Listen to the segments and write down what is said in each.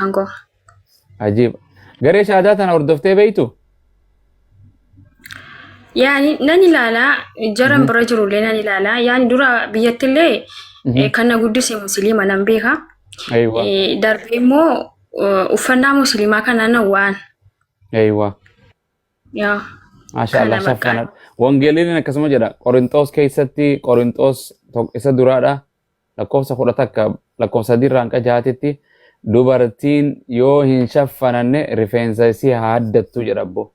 kan koo. Ajiiba. Garee shahaadaa tana hordoftee beektu? Yaani nan ilaalaa jaran bira jirullee nan ilaalaa yaani dura biyyattillee kan na guddise musliima nan beeka. Aywa. Darbee immoo uffannaa musliimaa kana nan waan. Aywa. Yaa. Maasha Allah Kana bakka. shaffanadha. Wangeeliin akkasuma jedha. Qorinxoos keessatti Qorinxoos isa duraadha. Lakkoofsa 11 lakkoofsa 3 irraa hanga 6tti dubartiin yoo hin shaffananne rifeensa isii haa haddattu jedha abbo.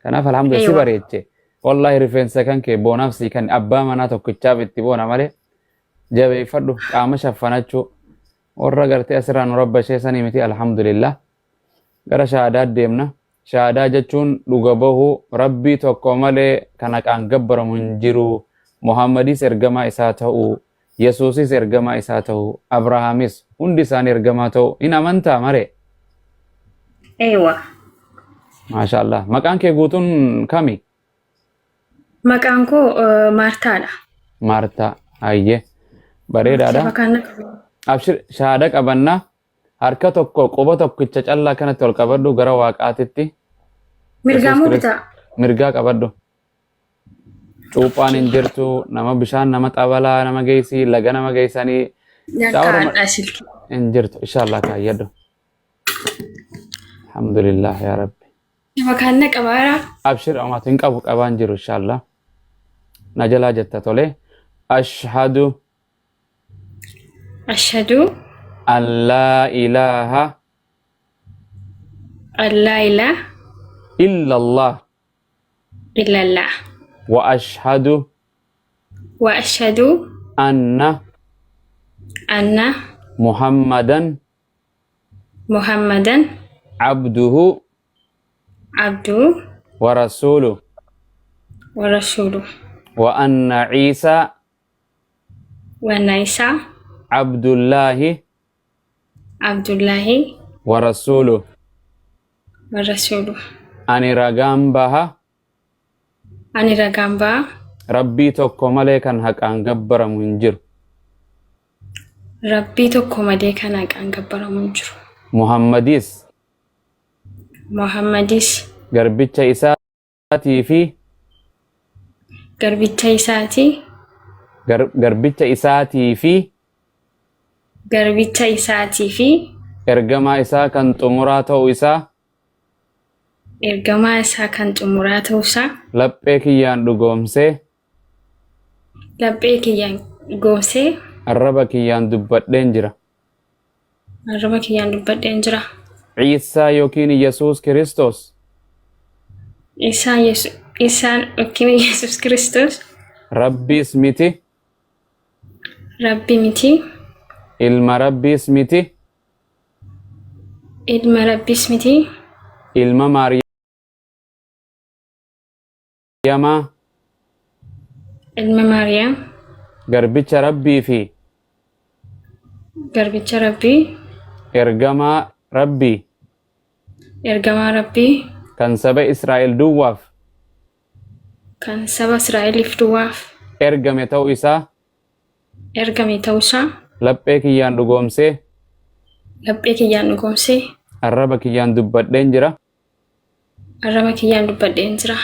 Kanaaf alhamdulillah si bareeche. Wallahi rifeensa kan kee boonaaf sii kan abbaa manaa tokkichaaf itti boona malee jabeeffadhu qaama shaffanachuu warra gartee asirraa nu rabbashee sanii miti alhamdulillah. Gara shahaadaa deemna. Shahaadaa jechuun dhuga bahuu Rabbii tokko malee kan haqaan gabbaramu hin jiru. Muhammadis ergamaa isaa ta'uu, Yesuusis ergamaa isaa ta'uu, Abrahaamis hundi isaanii ergamaa ta'uu hin amantaa maree? Eewa. Maasha Allah. Maqaan kee guutuun kami? Maqaan koo Maartaadha. Maartaa. Hayyee. Bareedaadha. Saba kan na qabu. Abshir shahaada qabannaa. Harka tokko quba tokkicha callaa kanatti ol qabadhu gara waaqaatitti. Mirgaa Yesuus moo Kiristoos bitaa? mirgaa qabadhu. Cuuphaan hin jirtu nama bishaan nama xabalaa nama geessii laga nama geessanii Nan shaawara kaa'adhaa silkii. hin jirtu inshallah kaayyadhu. Alhamdulillah yaa Rabbi. Saba kan na qabaara. Abshir amaatu hin qabu qabaan jiru inshallah. Na jalaa jetta tole. Ashhadu Ashhadu an laa ilaaha an laa ilaaha illallah illallah wa ashhadu wa ashhadu anna anna muhammadan muhammadan abduhu abduhu wa rasuluhu wa rasuluhu wa anna ciisaa wa anna isaa abdullaahi abdullaahi wa rasuluhu. wa rasuluhu. Ani ragaan baha Ani ragaan baha Rabbii tokko malee kan haqaan gabbaramu hin jiru. Rabbii tokko malee kan haqaan gabbaramu hin jiru. Muhammadis Muhammadis garbicha isaatii fi garbicha isaatii garbicha isaatii fi garbicha isaatii fi ergamaa isaa kan xumuraa ta'uu isaa ergamaa isaa kan xumuraa ta'uu isaa laphee kiyyaan dhugoomsee laphee kiyyaan dhugoomsee arraba kiyyaan dubbadheen jira. Arraba kiyyaan dubbadheen jira. Ciissaa yookiin Yesuus Kiristoos Isaan Yesu- Isaan yookiin Yesuus Kiristoos Rabbiis miti, Rabbi miti, ilma Rabbiis miti, ilma Rabbiis miti, ilma Maariyamaa, ilma Maariyaam, garbicha Rabbii fi garbicha Rabbii, ergamaa Rabbii ergamaa Rabbii kan saba Israa'el duwwaaf kan saba Israa'eliif duwwaaf ergame ta'uu isaa ergame ta'uu isaa laphee kiyyaan dhugoomsee laphee kiyyaan dhugoomsee arraba kiyyaan dubbadheen jira. Arraba kiyyaan dubbadheen jira.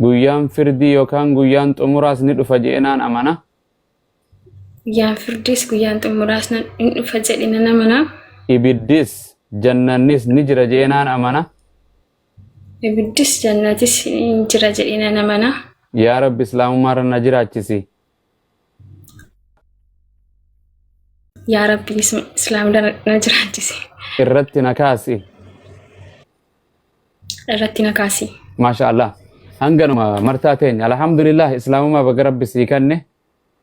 Guyyaan firdii yookaan guyyaan xumuraas ni dhufa je'enaan amana. Guyyaan firdiis guyyaan xumuraas ni dhufa jedhe nan amana. Ibiddis jannannis ni jira je'enaan amana. Ibiddis jannatis ni jira jedhe nan amana. Yaa Rabbi Islaamummaarra na jiraachisi. Yaa Rabbi Islaamda na jiraachisi. Irratti na kaasi. Irratti na kaasi. Maasha Allah. Hanganuma martaa teenya. Alhamdulillah Islaamummaa baga Rabbi sii kanne.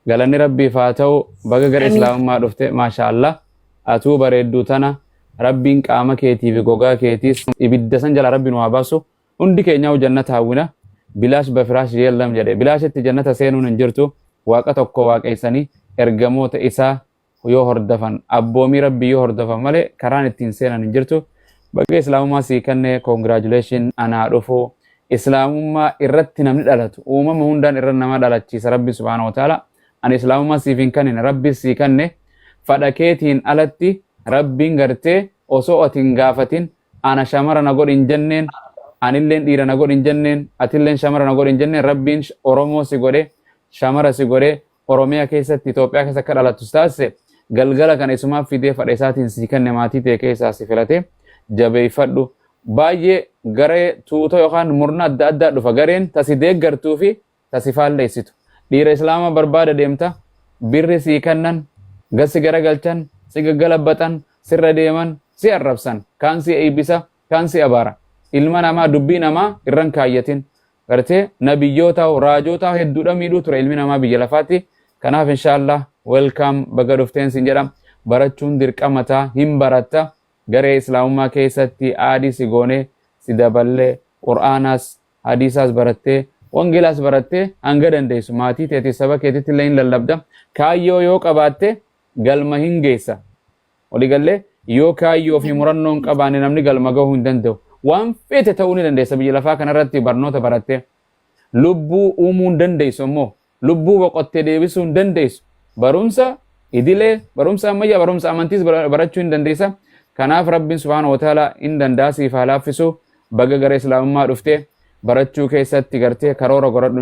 Galanni Rabbiif haa ta'u baga gara Amiin. Islaamummaa dhufte. Maasha Allah. Atuu bareedduu tana Rabbiin qaama keetii fi gogaa keetiis ibidda san jala Rabbi nu haa baasu. Hundi keenyaa'u jannata hawwina. Bilaash bafiraash yeellam jedhe. Bilaashitti jannata seenuun hin jirtu. Waaqa tokko waaqeessanii ergamoota isaa yoo hordofan abboomii Rabbii yoo hordofan malee karaan ittiin seenan hin jirtu. Baga Islaamummaa sii kenne congratulation anaa dhufu. Islaamummaa irratti namni dhalatu uumama hundaan irra nama dhalachiisa Rabbi subhaanahu wa ta'ala. Ani Islaamummaa siif hin kennine Rabbi sii kenne fadha keetiin alatti Rabbiin gartee osoo ati hin gaafatin, ana shamara na godhi hin jenneen, anilleen dhiira na godhi hin jenneen, atilleen shamara na godhi hin jenneen, Rabbiin Oromoo si godhe, shamara si godhe, Oromiyaa keessatti, Itoophiyaa keessa akka dhalattu si taasise. Galgala kana isumaaf fidee fadha isaatiin si kenne, maatii ta'e keessaa si filate, jabeeffadhu. Baay'ee garee tuuta yookaan murna adda addaa dhufa, gareen tasi deeggartuu fi tasi faalleessitu. Dhiira Islaamaa barbaada deemta, birri sii kennan, gasi garagalchan, si gaggalabaxan, sirra deeman, si arrabsan, kaan si eebbisa, kaan si abaara. Ilma namaa dubbii namaa irran kaayyatin. Gartee nabiyyoota, raajoota hedduudha miidhuu ture ilmi namaa biyya lafaatti. Kanaaf inshaallah welcome, baga dhufteen sin jedha. Barachuun dirqama ta'a, hin baratta. Garee Islaamummaa keessatti aadii si goonee si daballee, Qur'aanaas hadiisaas barattee, wangeelaas barattee, hanga dandeessu maatii teetii saba keetitti illee hin lallabda. Kaayyoo yoo qabaatte galma hin geessa. Waliigallee? Yoo kaayyoo fi murannoo hin qabaanne namni galma gahuu hin danda'u. Waan feete ta'uu ni dandeessa biyya lafaa kanarratti barnoota barattee. Lubbuu uumuu hin dandeessu, ammoo lubbuu boqottee deebisuu hin dandeessu. Barumsa idilee, barumsa ammayyaa, barumsa amantiis barachuu hin dandeessa. Kanaaf Rabbiin subhaanahu wa ta'ala hin danda'a, siif haa laaffisu. Baga gara Islaamummaa dhuftee, barachuu keessatti gartee karoora godhadhu.